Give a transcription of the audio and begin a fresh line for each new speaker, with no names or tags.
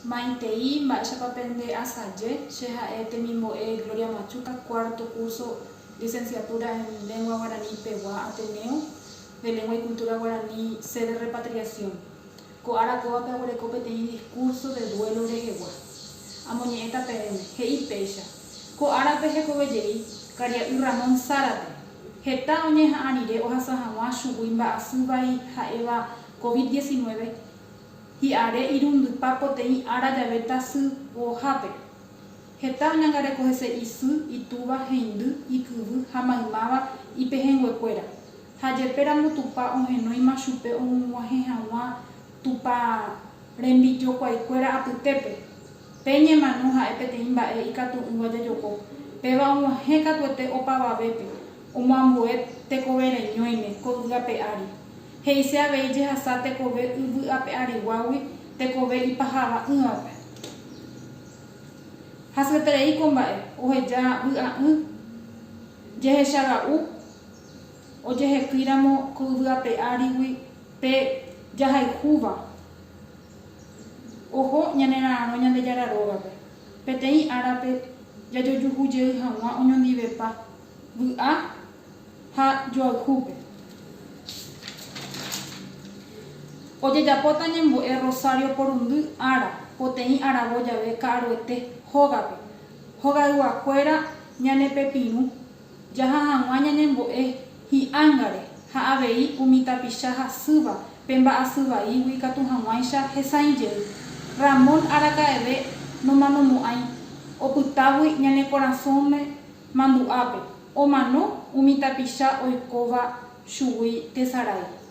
Maitei, mba'éichapa pende asaje, che ha'e temimbo'e Gloria Machuca, cuarto curso Licenciatura en Lengua Guaraní pegua Ateneo de Lengua y Cultura Guaraní sede Repatriación. Ko ára kóvape aguereko peteĩ discurso de duelo rehegua. Amoñe'ẽta peẽme, he'i péicha, Ko árape hekove jey, karia'y Ramón Zárate, heta oñeha'ã rire ohasa hag̃ua chugui mba'asy vai ha'éva Covid 19, Hi'are irundypa poteĩ ára jave tasy ohohápe. Heta oñangareko hese isy, itúva, heindy, ikyvy ha maymáva ipehẽnguekuéra. Ha jepe ramo Tupã ohenóima chupe og̃uahẽ hag̃ua Tupã rembijokuaikuéra apytépe. Pe ñemano ha'e peteĩ mba'e ikatu'ỹva jajoko, péva og̃uahẽ katuete opavavépe, omoambue tekove reñóime ko yvy ape ári. He'ise avei jehasa tekove yvy ape ariguágui tekove ipahava'ỹvape. Hasyeterei ko mba'e, oheja vy'a'ỹ jehechaga'u ojehekýiramo ko yvy ape árigui pe jahayhúva oho ñanera'arõ Ñandejára rógape, peteĩ árape jajojuhu jey hag̃ua oñondivepa vy'a ha joayhúpe. Ojejapóta ñembo'e Rosario porundy ára, poteĩ aravo jave ka'aruete hógape, hogayguakuéra ñanepepirũ jaha hag̃ua ñañembo'e hi'ángare ha avei umi tapicha hasýva pe mba'asy vaígui ikatu hag̃uáicha hesãi jey. Ramón araka'eve nomanomo'ãi, opytágui ñane korasõme mandu'ápe, omano umi tapicha oikóva chugui tesarái.